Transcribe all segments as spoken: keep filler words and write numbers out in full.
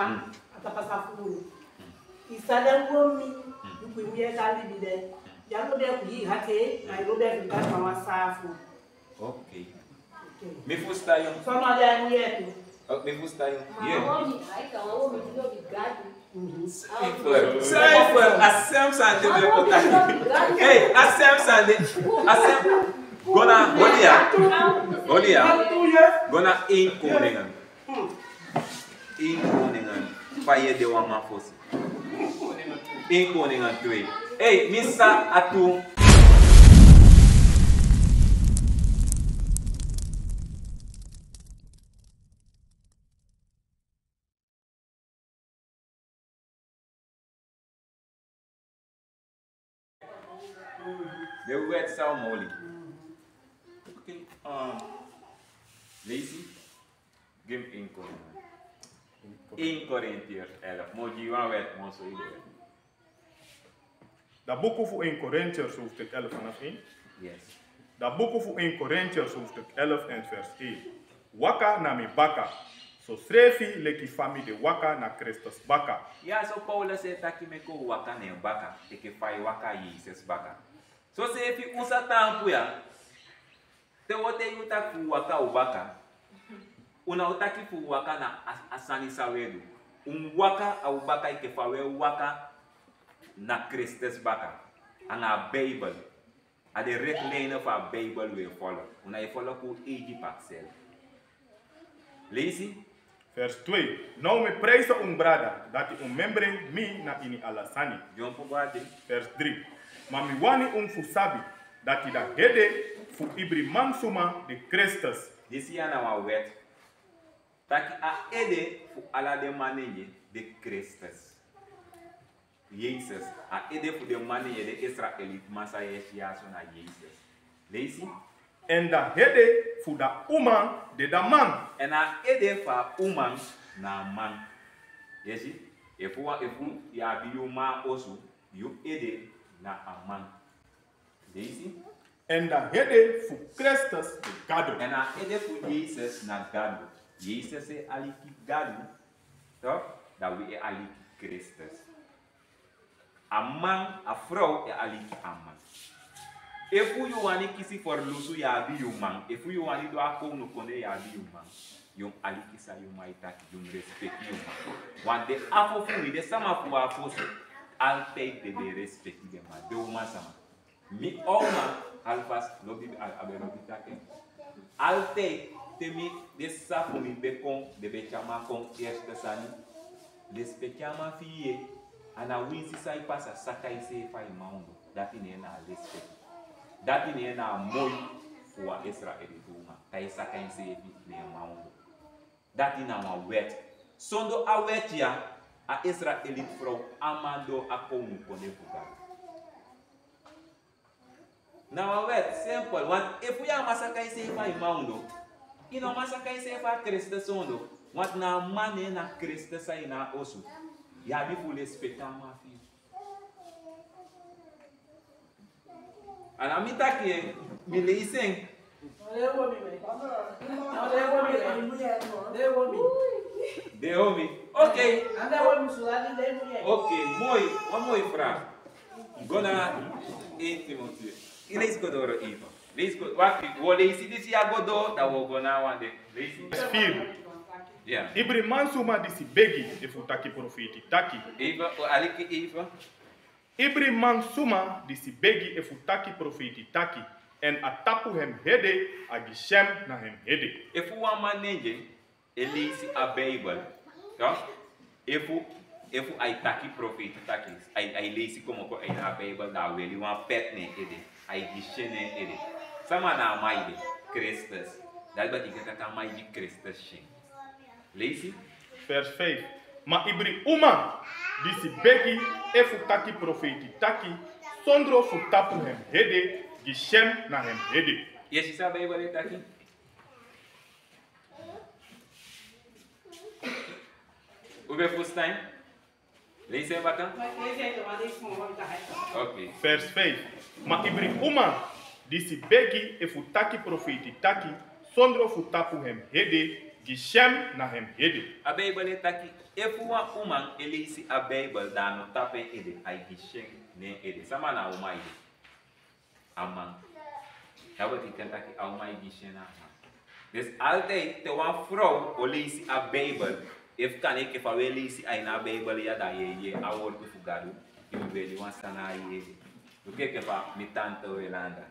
A ta pasa fu unu. I sa den womi, i ku i mu yee san libi de. Ya lobi en ku i hati, ma i lobi en fu i tan na wan saafu. Ok. Ok. Mi fusutan yu. Sama de a mu yee tu. Oh, mi fusutan yu. Ma a womi, ai ka wan womi di lobi Gadu. Mhm. Cijfer. Cijfer. A sem sani de mi o taki. Hey, a sem sani de. A sem. Go na, holi ya. Holi ya. Go na één Koningen. Eén Koningen, fa yu e de wan man fosi. Eén Koningen twee. Ei, mi sa a tu. De wet sa o moli. Ok, um, leisi. Gi mi één Koringen. Eén Korintiërs elf. Mi o gi yu wan wet, mi o sori yu de wet. Da buku fu één Korintiërs hoofdstuk elf vanaf één. Yes. Da buku fu één Korintiërs hoofdstuk elf en vers één. Waka na mi baka. Sosrefi leki fa mi de waka na Kristus baka. Ya so Paulus e taki meki un waka na en baka, enke fa yu waka Yesus baka. Soseefi un sa taampu ya. Te un o taigi un taki fu un waka a un baka, un na o taki fu un waka na a, a sani san un e du. Un waka a un baka enke fa un e waka na Kristus baka. Anga a Bijbel. A den richtlijnen fu a Bijbel un e follow. Un na e follow kon eigi pakisel. Leisi. Vers twee. Now mi prijs un, brada, dati un membri mi na ini ala sani. Dyompo go a dri. Vers drie. Ma mi wani un fu sabi dati da hede fu ibri mansuma de Kristus. Disi ya na wan wet. Taki a ede fu ala den manenge de Kristus. Yesus, a ede fu den man, den Israelitman san yu e si ya so na Yesus. Leisi. En da hede fu da uma de da man. En a ede fu a uma na a man. Yu e si, efu wan, efu yu abi yu man a osu, yu ede na a man. Leisi. En da hede fu Kristus de Gado. En a ede fu Yesus na Gado. Yesus e aliki Gado. Toch? Da wi e aliki Kristus. A man, a frow e aliki a man. Efu yu wani kisi ferlusu, yu abi yu man. Efu yu wani du a kownukondre, yu abi yu man. Yu mus aliki san yu man e taki, yu mus respeki yu man. Want den afo fu wi, den sama fu wi a fosi, altijd den be e respeki den man, den umasama. Mi oma, alvast lobi, a, a be lobi taki. Altijd te mi, den sisa fu mi be kon, den be tyari mi kon eerste sani. Lespeki a man fi yu, a na winsi san e pasa, saka iseefi a i man ondoo. Dati ne en na a lespeki. Dati ne en na a moi fu wan Israeliti uma. Kan e saka iseefi ne en man ondoo. Dati na wan wet. Sondro a wet ya, a Israeliti frow á man doo a kownukondre fu Gado. Na wan wet, simpel. Want efu yu á man saka iseefi a i man ondoo, i no man saka iseefi a Kristus ondoo. Want na a man ne en na Kristus a ini a osu. Yu abi fu lespeki a man fi yu. A na mi taki en, mi leisi en. Den homi. Ok. Ok, moi, wan moi vraag. Go na één Timotheus. I leisi go doro even. Leisi go, wakti, wi o leisi disi ya go doro, dan wi o go na a wan de. Leisi. Vers vier. Ya. Ibri mansuma disi begi efu taki profeiti taki. Even, o aliki even. Ibri mansuma disi begi efu taki profeiti taki, èn a tapu hem hede, a gi syen na hem hede. Efu wan manenge e leisi a Bijbel, toch? Efu, efu a e taki profeiti taki, a e, a e leisi komoko a ini a Bijbel, dan a weli wan pet na en ede, a e gi syen na en ede. Sama na a man ede? Kristus. Dati betekent taki a man e gi Kristus syen. Leisi. Vers vijf. Ma ibri uma disi begi efu taki profeiti taki, sondro fu tapu hem hede, gi syen na hem hede. Yu e si san Bijbel e taki? Un ben fusutan? Leisi en baka. Ok. Vers vijf. Ma ibri uma disi begi efu taki profeiti taki, sondro fu tapu hem hede, gi syen na en ede. A Bijbel e taki, efu wan uman e leisi a Bijbel, dan a no tapu en ede, a e gi syen na en ede. Sama na a uman ede? A man. Dati betekent taki a uman e gi syen na a man. Dus altijd te wan frow o leisi a Bijbel, efu kan enke fa wi e leisi a ini a Bijbel ya, dan yu e yere a wortu fu Gadu, yu e weri wan sani na yu ede. Luku enke fa mi tante Welanda.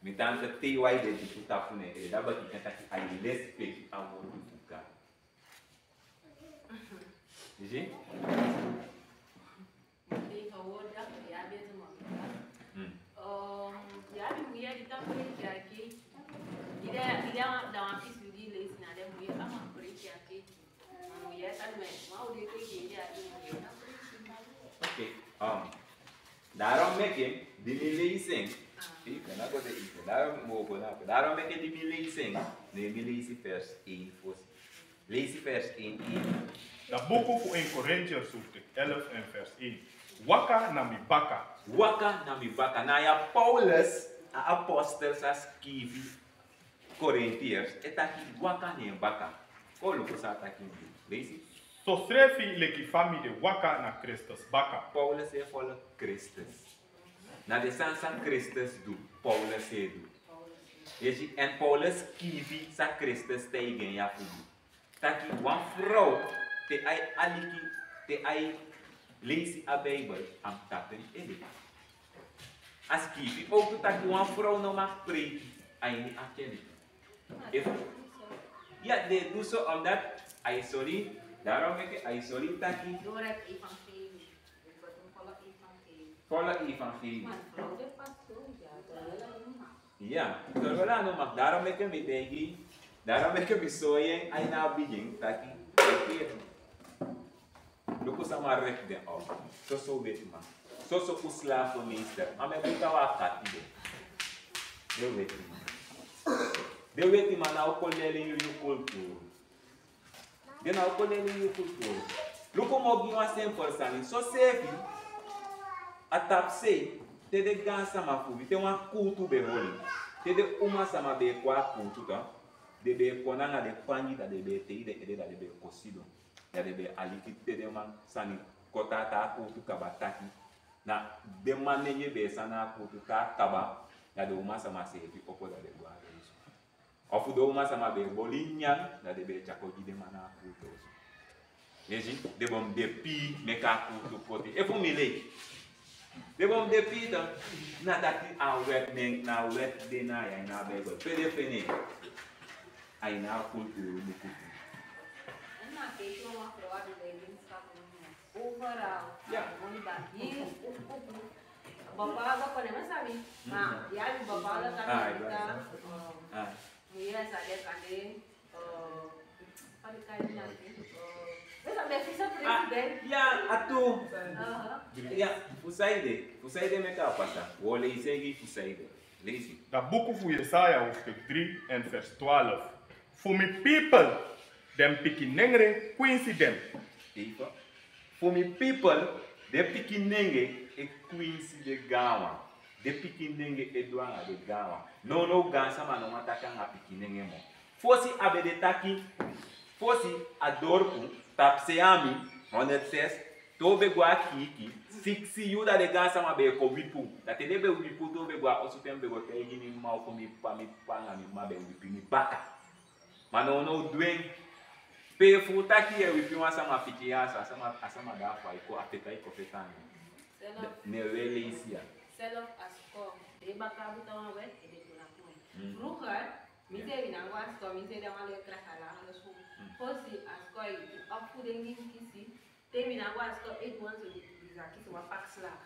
Mi tante te yu wai de di fu tapu na en ede, dati betekent taki a e lespeki a wortu fu Gadu. Yu si? Tegenwoordig, ya ben ze maar. Hmm. Ehm, ya ben moet je die dan preek ya kijk. Ida, ida dan wan pisi di leisi na den moet je allemaal preek ya kijk. Maar moet je dan met, maar hoe die preek ya kijk, moet je dan preek. Oké, um, daarom meke di mi leisi en. Ah. Even, na go de even. Daarom mi o go na. Daarom meke di mi leisi en, ne mi leisi vers één fosi. Leisi vers één, één. Na buku fu één Korintiërs hoofdstuk elf en vers één. Waka na mi baka. Waka na mi baka. Na ya Paulus, a apostel san skrifi Korintiërs, e taki waka na en baka. Kon luku san a taki. Leisi. Sosrefi leki fa mi de waka na Kristus baka. Paulus e follow Kristus. Na den sani san Kristus du, Paulus e du. Yu si, en Paulus skrifi san Kristus taigi en ya fu du. Taki wan frow, te a e aliki, te a e leisi a Bijbel, a mu tapu en ede. A skrifi ook taki wan frow no mag preiki a ini a kerki. Efu, ya, den e du so, omdat a e sori, daarom meke a e sori taki. Door het evangelie. Volle evangelie. Maar vrouw de pastoor, ja, dat wil ik niet. Ya, terwijl a no mag, daarom meke mi taigi, daarom meke mi sori en a ini a bigin taki, luku sama rek den op. Soso wetiman. Soso un slavenmeester. A meki un tawa kati den. Den wetiman. Den wetiman na o kon leli yu yu kulturu. Den na o kon leli yu kulturu. Luku mi o gi wan simpel sani. Soseefi, a tapusei, te den gaansama fu wi, te wan kuutu ben hori. Te den umasama ben e kon a kuutu, dan den ben e kon nanga den pangi, dan den ben e tei den ede, dan den ben e kon sidon. Dan den ben e aliki te den man sani kon tan a kuutu kaba taki. Na den man nenge ben e sani a kuutu tan kaba, dan den umasama seefi opo, dan den go a den osu. Ofu den umasama ben e boli nyanyan, dan den ben e tyari kon gi den man na a kuutu osu. Yu si, den bo mu de pii meke a kuutu poti. Efu mi lei. Den bo mu de pii tan, na dati a wet nen, na a wet de na ya ini a Bijbel. Pe den feni en? A ini a kulturu buku. Overal. Ya. Bepaalde kon nemen sabi. Ma ya abi bepaalde kan. Muyere sa de kan de. Fa den e kari en? Wesa ben vicepresident. Ya, a tu. Ya, fu saide, fu saide meke a pasa. Wo leisi en gi fu saide. Leisi. Da buku fu Yesaya hoofdstuk drie en vers twaalf. Fu mi people, den pikin nengre kwinsi den. Fu mi people, den pikin nenge e kwinsi den gaanwan. Den pikin nenge e du anga den gaanwan. Nownow gaansama no wani taki anga pikin nenge moo. Fosi a ben de taki, fosi a dorpu, tapusei a mi, honderd zes, te un ben go a kiiki, siksi yuu, da den gaansama ben e kon wipi un. Da te den ben wipi un, te un ben go a osu, te mi ben go taigi mi mma ofu mi ppa, mi ppa anga mi mma ben wipi mi baka. Ma nownow dwen, pe fu taki yu e wipi wan sama pikin ya, a sama, a sama de a fu a e kon, a feti a e kon feti anga yu. Ne wi e leisi ya. Zelf a skol. Den baka abi wan wet, e de kon na kon. Vroeger, mi seefi mi ná go a skol, mi seefi de wan leerkracht ala anga school. Fosi a skol, yu opvoeding kisi. Te mi ná go a skol, e du wan so di, di sa kisi wan pak slaag.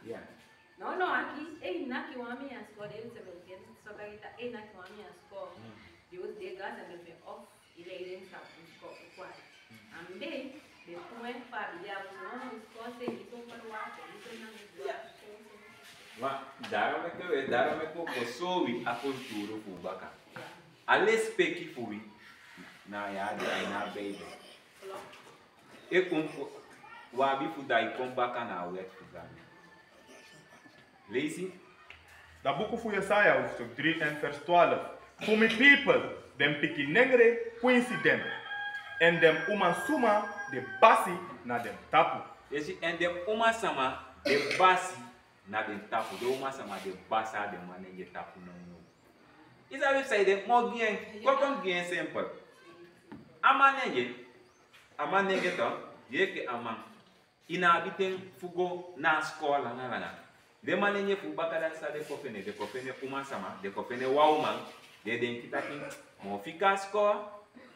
Nownow aki, e naki wan mi a skol, den seefi ben kisi so taki taki e naki wan mi a skol. Di o de gas en de of i lei den sa skol kwai. Ambe, de pwen fa di a skol se i so kwai waka, i so na. Ma, daarom meke wi, daarom meke wi kon sori a kulturu fu baka. A lespeki fu wi, na ya de a ini a Bijbel. Klopt. E kon, wi abi fu daai kon baka na a wet fu Gadu. Leisi. Da buku fu Yesaya, hoofdstuk drie en vers twaalf. Fu mi people, den pikin nengre kwinsi den. Èn den uman suma de basi na den tapu. Yu e si, èn den uman sama de basi na den tapu. Den uman sama de basi na den manengre tapu nownow. Yu sabi fu san ede? Mi o gi en, kon kon gi en simpel. A manengre, a manengre tu, yu enke a man, yu no abi ten fu go na a sikoo langa langa. Den manengre fu baka dati san den kon feni, den kon feni uman sama, den kon feni wan uman, den e denki taki mi o fika a sikoo,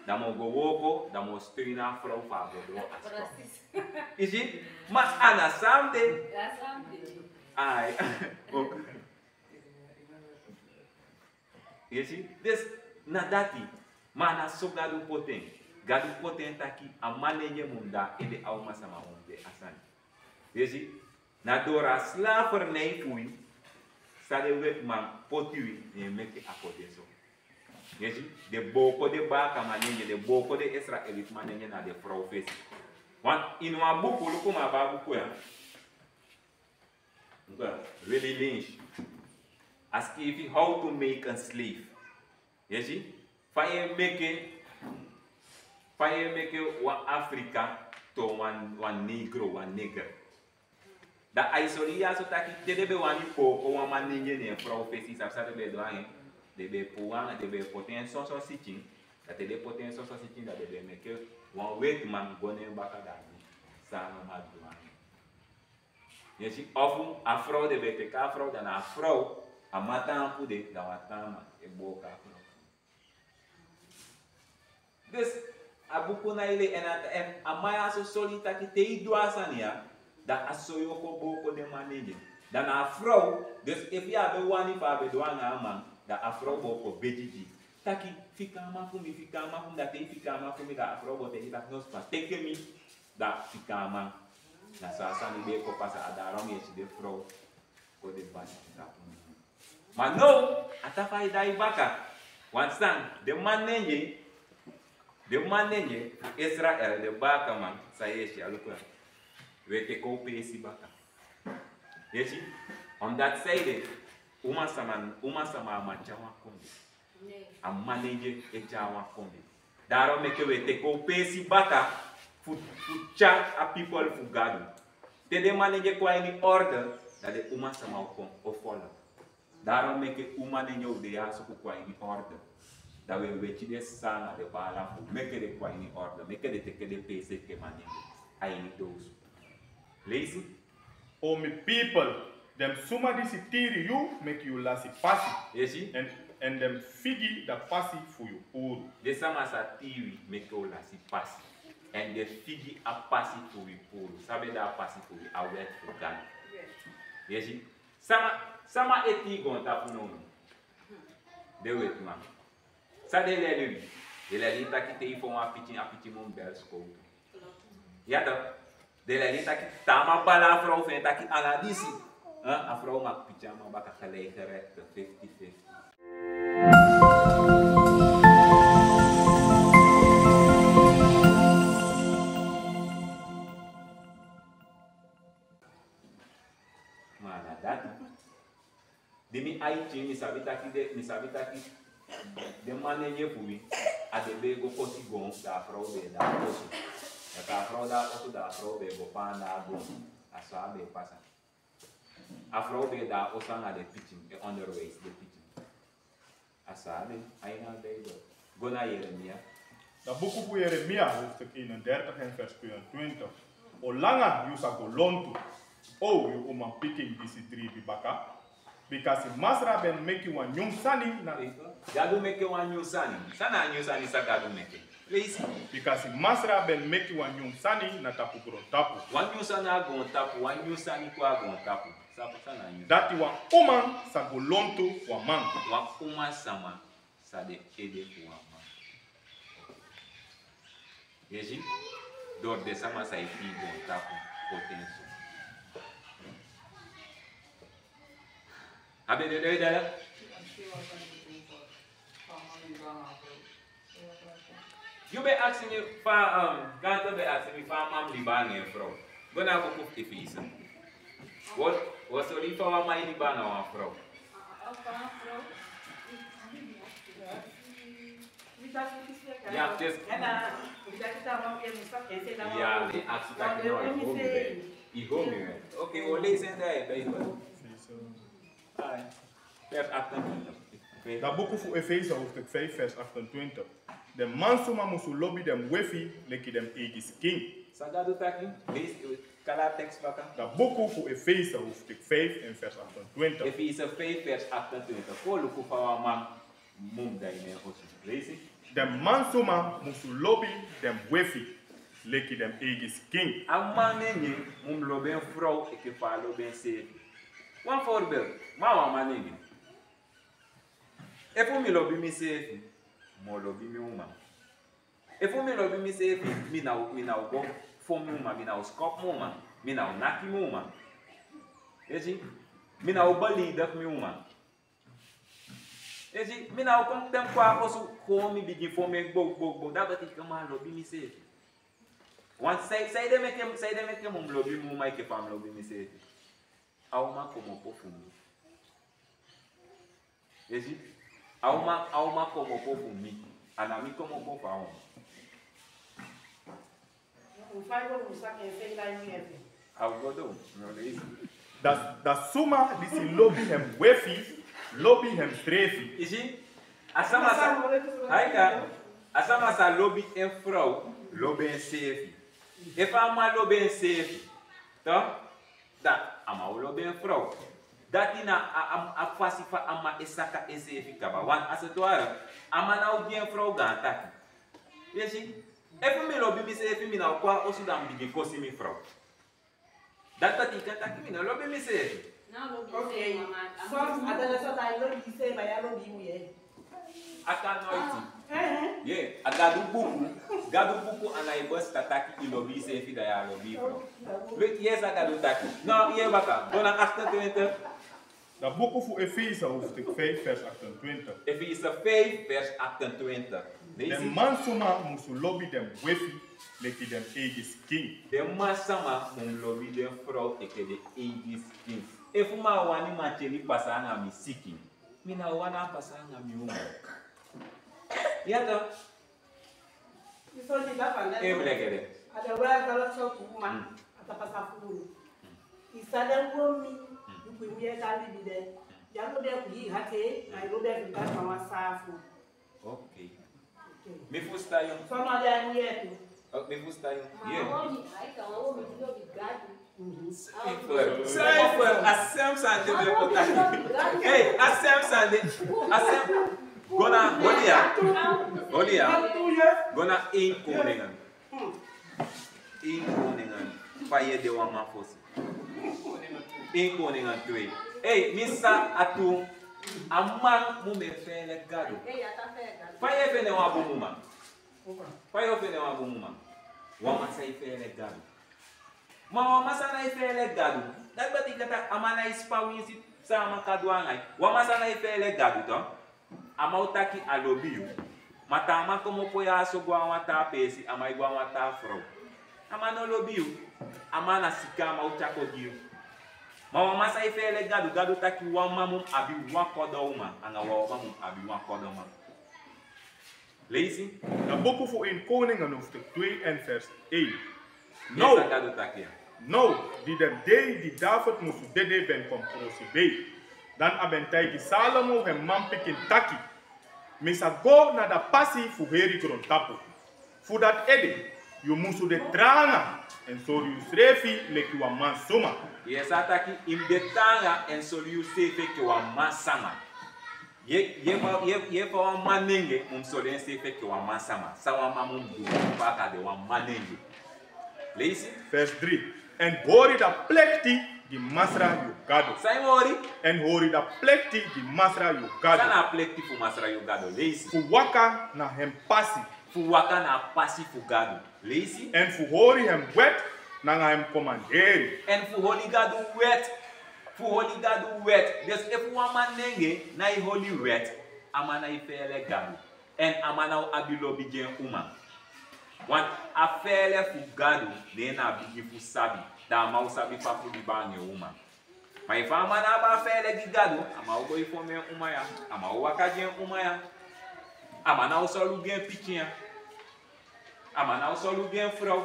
dan mi o go wooko, dan mi o steun a frow fu a go doo a sikoo. Yu si, ma a na san de. Ai, ok. Yu e si, dus na dati, ma a na so Gadu poti en. Gadu poti en taki a manengre mu de a ede, a uman sama mu de a sani. Yu e si, na doro a slavernij fu wi, san den wetiman poti wi, ne en meki a kon de so. Yu e si, den booko den baka manengre, den booko den Israeliti manengre na den frow fesi. Want ini wan buku, luku mi abi a buku ya. Willie Lynch. A sikiifi How to Make a Slave. Yu e si? Fa yu e meki, fa yu e meki wan Afrika toon wan, wan negro, wan nigger. Dan a e sori yu ya so taki te den ben wani booko wan manengre na en frow fesi, sabi san den ben du nanga en? Den ben puu en, den ben poti en soso sikin. Dan te den poti en soso sikin, dan den ben meki wan wetiman go na en baka, dan a du san a no man du nanga en. Yu e si, ofu a frow, den ben teki a frow, dan na a frow, a man taampu de, dan wan taa man e booko a frow. Dus a buku na yu lei, èn a, èn a man ya so sori yu taki te yu du a sani ya, dan a so yu o kon booko den manengre. Dan na a frow, dus efu yu á ben wani fu a ben du nanga a man, dan a frow bo kon begi gi yu taki fika a man fu mi, fika a man fu mi, dan te yu fika a man fu mi, dan a frow bo taigi taki no, suma, teki mi. Dan fika a man. Na so a sani ben e kon pasa, a daarom yu e si den frow kon de basi na tapu. Ma now, a tapu e daai baka. Want san, den manengre, den manengre, Israel, den bakaman, san yu e si, a luku ya. Wi e teki un peesi baka. Yu e si, omdat san ede, uman sama, uman sama á man tyari wan kondee. A manengre e tyari wan kondee. Daarom meke wi e teki un peesi baka fu, fu tyari a pipel fu Gadu. Te den manengre kon a ini orde, dan den uman sama o kon, o follow. Daarom meke un manengre un de ya so kon a ini orde. Dan wi e weki den sisa nanga den baala fu meke den kon a ini orde. Meke den teki den peesi enke manengre a ini dosu. Leisi. O mi pipel, den suma disi tiri yu meki yu lasi pasi. Yu e si? Èn, èn den figi da pasi fu yu puru. Den sama sa tiri wi meki un lasi pasi. Èn den figi a pasi fu wi puru. San ben de a pasi fu wi? A wet fu Gadu. Yu e si? Sama, sama e tiri goontapu nownow? Den wetiman. San den leli wi? Den leli yu taki te yu fon wan pikin, a pikin mu bel sikowtu. Ya toch? Den leli yu taki te a man bali a frow fu en, taki ala disi. Hein? A frow mag piki a man baka, gelijke rechten, fifty fifty. Ma na dati. Di mi aiti, mi sabi taki den, mi sabi taki den manengre fu wi, a den ben e go koti goon, da a frow ben e de a osu. Da te a frow de a osu, da a frow ben e go paandi a goon. A so a ben e pasa. A frow ben e de a osu anga den pikin, e onderwijs den pikin. A so a de, a ini a Bijbel. Go na Yeremia. Da buku fu Yeremia, hoofdstuk eenendertig en vers tweeëntwintig. O langa yu sa go lontu, o yu umanpikin disi dribi baka? Bikasi Masra ben meki wan nyun sani na... Gadu meki wan nyun sani. San na a nyun sani san Gadu meki? Leisi. Bikasi Masra ben meki wan nyun sani na tapu grontapu. Wan nyun sani na goontapu, wan nyun sani kon a goontapu. San, san na a nyun sani? Dati wan uman sa go lontu wan man. Wan uman sama sa de ede fu wan man. Yu e si, doro den sama sa e pii goontapu poti en so. A ben de dei dala. Yu ben aksi mi fa, um, Gaanse ben aksi mi fa a man libi anga en frow. Go na a buku fu Efese. Wi o, wi o sori fa wan man e libi anga wan frow. Ya, dus. Ya, mi aksi taki no, i go mi we. I go mi we. Oké, o leisi en dan e Bijbel. Ai. Vers achtentwintig. Dan buku fu Efeso hoofdstuk vijf, vers achtentwintig. Den mansuma musu lobi den wefi leki den eigi skin. San Gadu taki? Leisi, kari a tekst baka. Dan buku fu Efeso hoofdstuk vijf en vers achtentwintig. Efeso vijf vers achtentwintig. Fu luku fa wan man mu de ini en osu. Leisi. Den mansuma musu lobi den wefi leki den eigi skin. A man nenge mu lobi en frow enke fa a lobi enseefi. Wan voorbeeld, ma wan man nenge. Efu mi lobi miseefi, mi o lobi mi uma. Efu mi lobi miseefi, mi ná o, mi ná o go fon mi uma, mi ná o skopu mi uma, mi ná o naki mi uma. Yu si, mi ná o beledig mi uma. Yu si, mi ná o kon te mi kon a osu kon mi bigin fon en gbow, gbow, gbow. Dati betekent mi á lobi miseefi. Want san, san ede meke, san ede meke mi mu lobi mi uma enke fa mi lobi miseefi. A uma komopo fu mi. Yu si, a uma, a uma komopo fu mi. A ná mi komopo fu a uma. A o go doro, no, leisi. Da, da suma disi lobi en wefi, lobi ensrefi. Yu si, a sama sa, aika, a sama sa lobi en frow, lobi enseefi. Efu a man lobi enseefi, toch, dan a man o lobi en frow. Dati na a, a, a fasi fa a man e saka enseefi kaba. Want als het ware, a man ná o gi en frow gaan taki. Yu si, efu mi lobi miseefi, mi ná o kon a osu dan mi bigin kosi mi frow. Dati betekent taki mi no lobi miseefi. Oké. So, a dati so, dan yu lobi iseefi, ma yu á lobi yu yeye. A kan noiti. Ye, a Gadu buku, Gadu buku a ná e bestaan taki i lobi iseefi dan yu á lobi yu frow. Weet, yere san Gadu taki. No, yere baka. Go na achtentwintig. Da buku fu Efeso hoofdstuk vijf vers achtentwintig. Efeso vijf vers achtentwintig. Leisi. Den mansuma musu lobi den wefi leki den eigi skin. Den mansama mu lobi den frow enke den eigi skin. Efu mi á wani mankeli pasa anga mi sikin, mi ná o wani a pasa anga mi uma. Ya toch. Yu si, di baba na, e blegede. A de wara dala so tu uma. Mm. A ta pasa fu unu. I sa den go mi, mm, yu ku mi e kan libi de. Yu á lobi en ku i hati, ma yu lobi en fu Gadu anga wan saafu. Oké. Oké. Mi fusutan yu. So no de a yu yere tu. Oh, mi fusutan yu. Ye. Ma wan womi, aika wan womi di lobi Gadu. Mhm. Cijfer. Cijfer. A sem sani de mi e kon taki. Hey, a sem sani de. A sem. Go na, holi ya. Holi ya. Go na één Koningen. Één Koningen. Fa yu e de wan man fosi. Één Koningen twee. Hey, mi sa a tu. A man mu e feele Gadu. Fa yu e fende wan bun uma? Fa yu o fende wan bun uma? Wan man san e feele Gadu. Ma wan man san ná e feele Gadu, dati betekent taki a man ná e span winsi san a man kan du anga yu. Wan man san ná e feele Gadu, toch, a man o taki a lobi yu. Ma te a man komopo ya so go a wan taa peesi, a man e go a wan taa frow. A man no lobi yu. A man na sika a man o tyari kon gi yu. Ma wan man san e feele Gadu, Gadu taki wan man mu abi wan kodo uma, anga wan uma mu abi wan kodo man. Leisi. Da buku fu één Koningen hoofdstuk twee en vers één. Now, san Gadu taki ya. Now, di den dei di David musu dede ben kon krosi bei. Dan a ben taigi Salomo en manpikin taki: Mi sa go na da pasi fu heri grontapu. Fu dati ede, yu musu de tranga èn sori yusrefi leki wan mansuma. Yu yere san a taki, yu mu de tranga èn sori yusrefi leki wan mansama. Ye, ye fa, ye, ye fa wan manenge mu sori enseefi enke wan mansama. San wan man mu du, fa a kan de wan manenge. Leisi. Vers drie. Èn hori da plikti gi Masra yu Gado. San yu hori? Èn hori da plikti gi Masra yu Gado. San na a plikti fu Masra yu Gado? Leisi. Fu waka na en pasi. Fu waka na a pasi fu Gado. Leisi. Èn fu hori en wet nanga en komanderi. Èn fu hori Gado wet. Fu hori Gado wet. Dus efu wan manenge ná e hori wet, a man ná e feele Gado. Èn a man ná o abi lobi gi en uma. Want a feele fu Gado, ne en na a bigin fu sabi. Dan a man o sabi fa fu libi anga en uma. Ma efu a man ná abi a feele gi Gado, a man o go e fon en uma ya. A man o waka gi en uma ya. A man na o solugu en pikin ya. A man na o solugu en frow.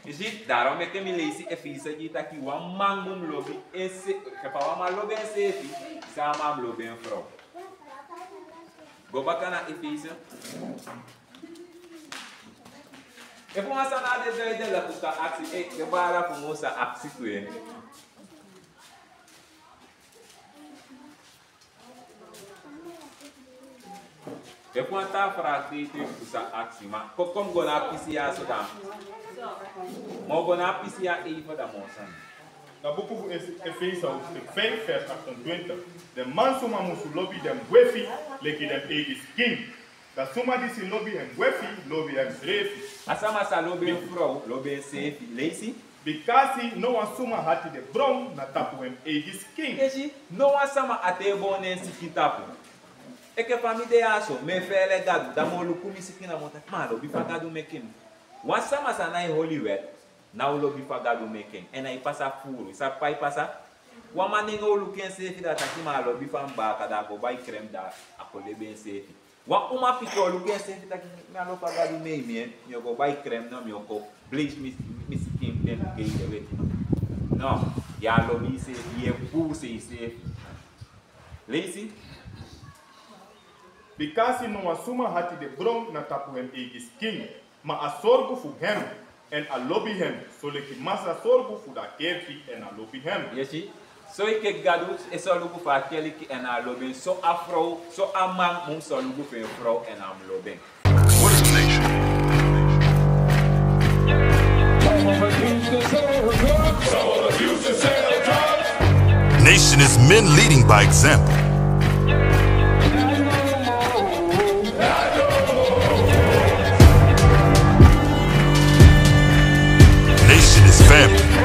Yu si, daarom meke mi leisi Efese gi taki wan man mu lobi enseefi. Efu wan man lobi enseefi, san a man mu lobi en frow. Go baka na Efese. Efu wan sani de, de, de, la kusa aksi, eh, de bara fu musa aksi tu, eh. Efu wan taa fraki de, de kusa aksi, ma kon, kon go na a pisi ya so dan. Ma go na a pisi ya even dan, mo sani. Na buku fu Efe-, Efese hoofdstuk vijf, vers achtentwintig. Den mansuma musu lobi den wefi leki den eigi skin. Da suma disi lobi en wefi, lobi en srefi. A sama sa lobi en frow, lobi en seefi. Leisi. Bikasi no wan suma ati de bron na tapu en eigi skin. Esi, no wan sama ati e bon na en sikin tapu. Enke fa mi de ya so, mi e fele Gadu, dan mi o luku mi sikin, dan mi o taki, ma a lobi fa Gadu meke mi. Wan sama san nái holi wet, nái lobi fa Gadu meke en. Èn ai pasa furu, i sabi fa ai pasa? Wan manenge o luku enseefi, dan a taki, ma a lobi fa mi baka, dan a go bai krem, dan a kon lobi enseefi. Wan umapikin o luku enseefi taki, mi á lobi fa Gadu meke mi, mi o go bai krem, no, mi o kon bleisi mi, mi sikin, den luku en weti, no. No, yu á lobi iseefi, yu e puu iseefi. Leisi. Bikasi no wan suma ati de bron na tapu en eigi skin, ma a sorgu fu hem, èn a lobi hem, soleki Masra sorgu fu a kerki èn a lobi hem. Yu e si, so enke Gadu e solugu fu a kerki èn a lobi en, so a frow, so a man mu solugu fu en frow èn a mu lobi en. What is a nation? Nation is men leading by example. Nation is family.